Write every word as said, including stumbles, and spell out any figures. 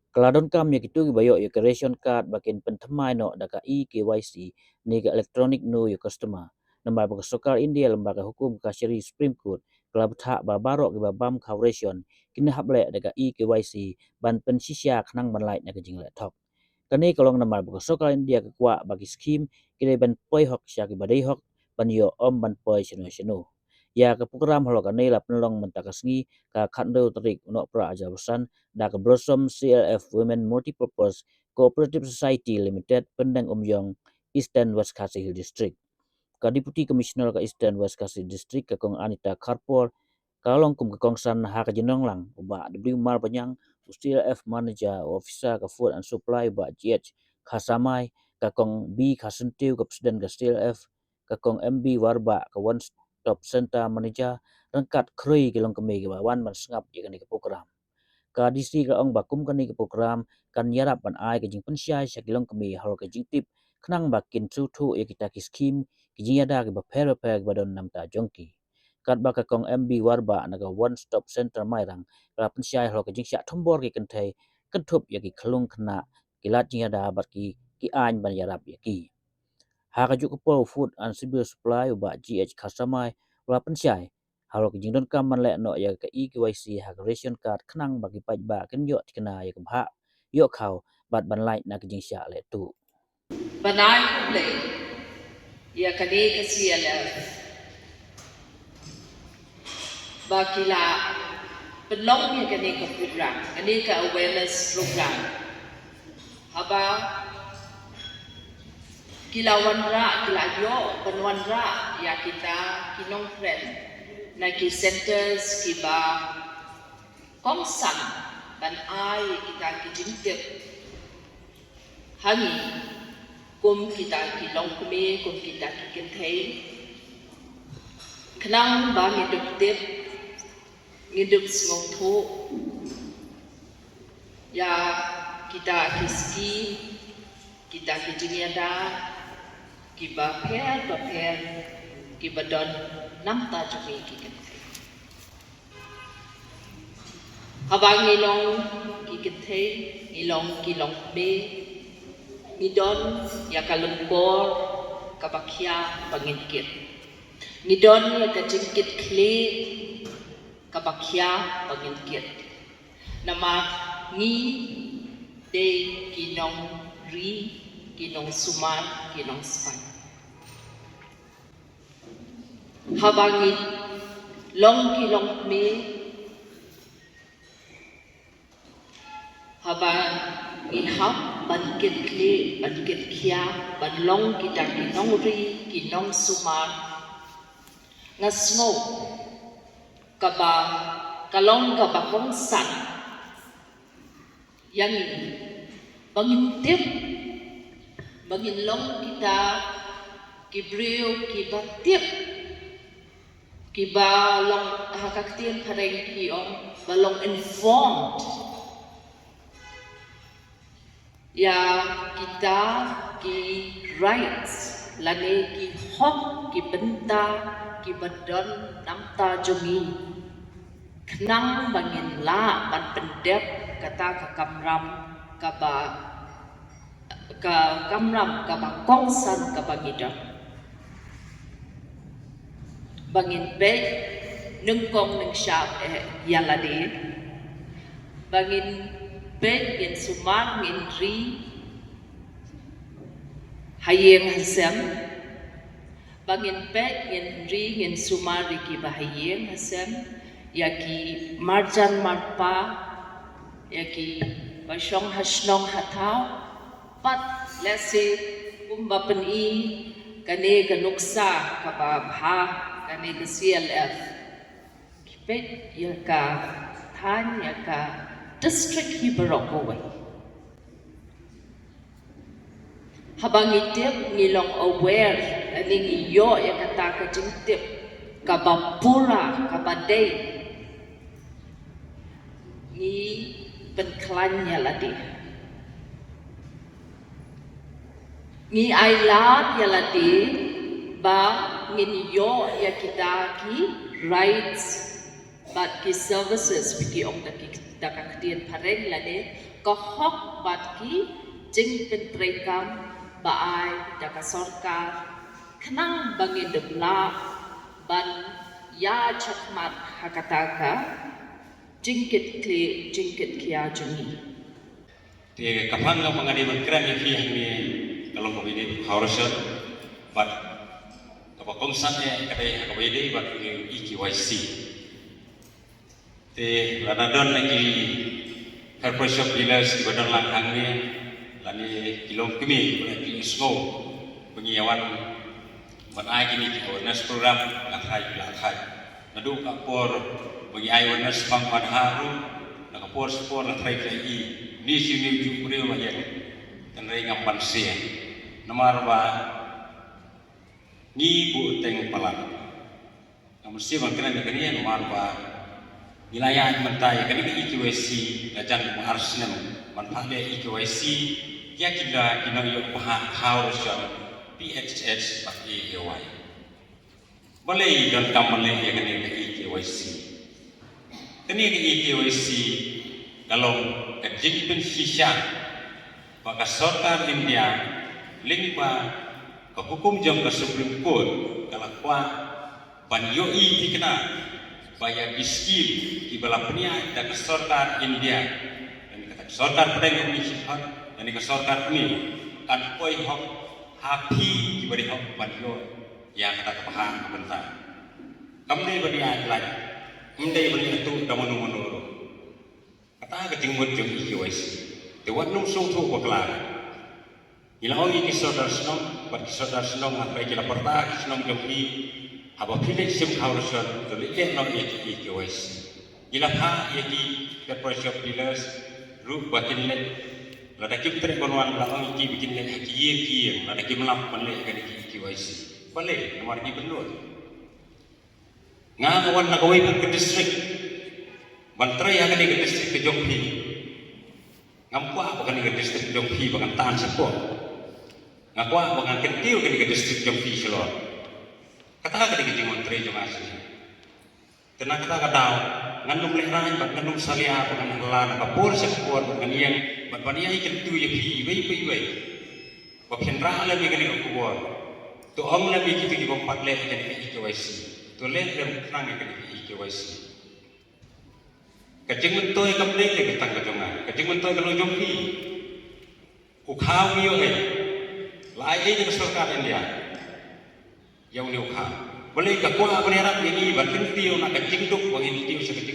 Ka la donkam ïa kito kiba ïoh ïa ka ration card ba kin pynthymmai noh da ka e-KYC ne ka Electronic Know Your Customer. Namar ba ka sorkar India lyngba ka hukum ka Kashari Supreme Court ka la bthah ba baroh kiba bam khaw ration kin hap leh da ka e-KYC ban pynshisha khnang ban lait na ka jingleh thok. Kane ka long namar ba ka sorkar India ka kwah ba ki skhim ki dei ban poi hok sha kiba dei hok, ban ïoh, ym ban poi shano shano. Ïa ka program halor kane la pynlong mynta ka sngi, ka khathynriew tarik u Nohprah arhajar arphew san, da ka Blossom C L F Women Multipurpose Cooperative Society Limited, Pyndengumiong, Eastern West Khasi Hills District. Ka Deputy Commissioner ka Eastern West Khasi District, ka Kong Anita Kharpor, ka long kum ka kongsan ha ka jinglong lang u Bah W Marbaniang, u C L F Manager, u Officer ka Food and Supply, u Bah G H Kharsamai, ka Kong B Kharsyntiew, ka President ka C L F, ka Kong M B Warbah, ka One Stop Center Manager, ryngkat khrei ki longkmie kiba wan ban sngap ïa kane ka program. Ka D C ka ong ba kum kane ka program kan ïarap ban ai ka jingpynshai sha ki longkmie halor ka jingtip khnang ba kin sngewthuh ïa kita ki skhim, ki jingïada kiba pher bapher kiba don namta jong ki. Katba ka Kong M B Warbah na ka One Stop Center Mairang ka la pynshai halor ka jingshah thombor ki kynthei, kynthup ïa ki khyllung khynnah, ki lad jingïada bad ki, ki aiñ ban ïarap ïa ki. Ha kajuh ka por u Food and Civil Supply u Bah G H Kharsamai u la pynshai halor ka jingdonkam ban leh noh ïa ka e-KYC ha ka ration card khnang ba ki paidbah kin ïoh thikna ïa ka bhah ïoh khaw bad ban lait na ka jingshah leh tuh. Ban ai khublei ïa kane ka C L F ba ki la pynlong ïa kane ka program, kane ka awareness program. Haba ki la wanrah, ki la ïoh ban wanrah ïa kita ki nongkren na ki centers kiba kongsan ban ai kita ki jingtip ha ngi kum kita ki longkmie, kum kita ki kynthei, khnang ba ngi dup tip, ngi dup sngewthuh ïa kita ki skhim, kita ki jingïada kiba pher bapher kiba don namta jong ngi ki kynthei. Haba ngi long ki kynthei, ngi long ki longkmie, ngi don ïa ka lyngkor kaba khia ba ngin kit. Ngi don ïa ka jingkitkhlieh kaba khia ba ngin kit. Namar ngi dei ki nongri, ki nongsumar, ki nongspain. Haba ngi long ki longkmie, haba ngi hap ban kitkhlieh, ban kitkhia, ban long kita ki nongri, ki nongsumar, nga sngew kaba, ka long kaba kongsan ïa ngi ba ngin tip, ba ngin long kita ki briew kiba tip, kiba long, ha ka ktien phareng ki ong ba long informed ïa kita ki rights lane ki hok, ki bynta kiba don namta jong ngi, khnang ba ngin lah ban pyndep kata ka kamram kaba, ka kamram kaba kongsan kaba ngi don. Ba ngin peit nyngkong nyngshap, eh, ïa lade. Ba ngin peit, ngin sumar, ngin ri ha ïing ha sem. Ba ngin peit, ngin ri, ngin sumar ïa kiba ha ïing ha sem, ïa ki marjan marpa, ïa kiba shong ha shnong ha thaw. Pat lehse kumba pyni kane ka nuksa kaba bha, kane ka C L F, ki peit ïa ka thaiñ, ïa ka district hi baroh kawei. Haba ngi tip, ngi long aware, lane ngi ïoh ïa kata ka jingtip kaba pura, kaba dei, ngi pynkhlaiñ ïa lade. Ngi ailad ïa lade ba ngin ïoh ïa kita ki rights bad ki services, ba ki ong da ki, da ka ktien phareng lane ka hok bad ki jingpyntreikam ba ai da ka sorkar khnang ba ngin ym lah ban ïa chakhmat ha kata ka jingkit khlieh jingkit khia jong ngi. Te ka phang kaba nga dei ban kren ïa phi hangne ka long kaba ïadei bad ka Hau Rochon bad kaba kongsan eh ka dei ha kaba ïadei bad une u E K Y C. Te lada don na ki Fair Price Shop dealers kiba don lang hangne lane ki longkmie kiba la phi sngew ba ngi ïa wan ban ai kine ki awareness program, nga tharai ki la thait. Naduh ka por ba ngi ai awareness bang ban haru, na ka por sha por nga tharai ki la i. Ni shi ni ju briew ba ïeng. Kan rei ngam ban sia. Namar ba ngi bu teng palat. Ngam sia ban kren kane namar ba ngi la ïa mynta ïa kane ka E K Y C la jan ba ar snem ban phah leh E K Y C ïa ki da ki nongïoh bha ha Hau Rochon, P H S bad A A Y. Balei donkam ban leh ïa kane ka E K Y C? Kane ka E K Y C ka long ka jingpynshisha ba ka sorkar India lyngba ka hukum jong ka Supreme Court ka la kwah ban ïohi thikna ba ïa ki skim kiba la pynïaid da ka sorkar India, lane kata ka sorkar pdeng kaba ngi sngewthuh lane ka sorkar pdeng, kan poi hok ha phi kiba dei hok ban ïoh ïa kata ka bha ka bynta. Kam dei ban ïaid lait, ym dei ban ïathuh da mano mano ruh. Kata ka jingmut jong E K Y C. Te wat nym sngewthuh bakla. Ngi la ong ïa ki sordar shnong bad ki sordar shnong, haba ki la pyrta ki shnong jong ki, haba phi leit shim Hau Rochon to leit leh noh ïa ki E K Y C. Ngi la phah ïa ki Fair Price Shop dealers ruh ba kin leit, lada kim treh ban wan, la ong ïa ki ba kin leit ha ki ïing ki ïing lada kim lap ban leh ïa kane ka E K Y C. Balei? Namar ki bynnud. Nga nga wan na kawei pat ka district ban trei ha kane ka district ka jong phi. Ngam kwah ba kane ka district ka jong phi ba kan tan shapoh. Nga kwah ba ngan kyntiew kane ka district jong phi shalor. Kata ka dei ka jingwan trei jong nga sha phi. Te na kata ka daw ngan ym lehrain bad ngan ym salia ba ngan ïalam na ka por sha ka por bad ngan ïeng bad ban ïai kyntu ïa phi iwei pa iwei. Ba phin rah lem ïa kane ka khubor. To ong lem ïa kito kiba ym pat leh ïa kane ka E K Y C. To leh lem khnang ïa kane ka E K Y C. Ka jingmyntoi kam dei ka tang ka jong nga. Ka jingmyntoi ka long jong phi. U khaw ngi ïoh ei? La ai ei na ka sorkar India ïa une u khaw? Balei ka kwah ban ïarap ïa ngi ban kyntiew na ka jingduk ba ngin kyntiew sha ka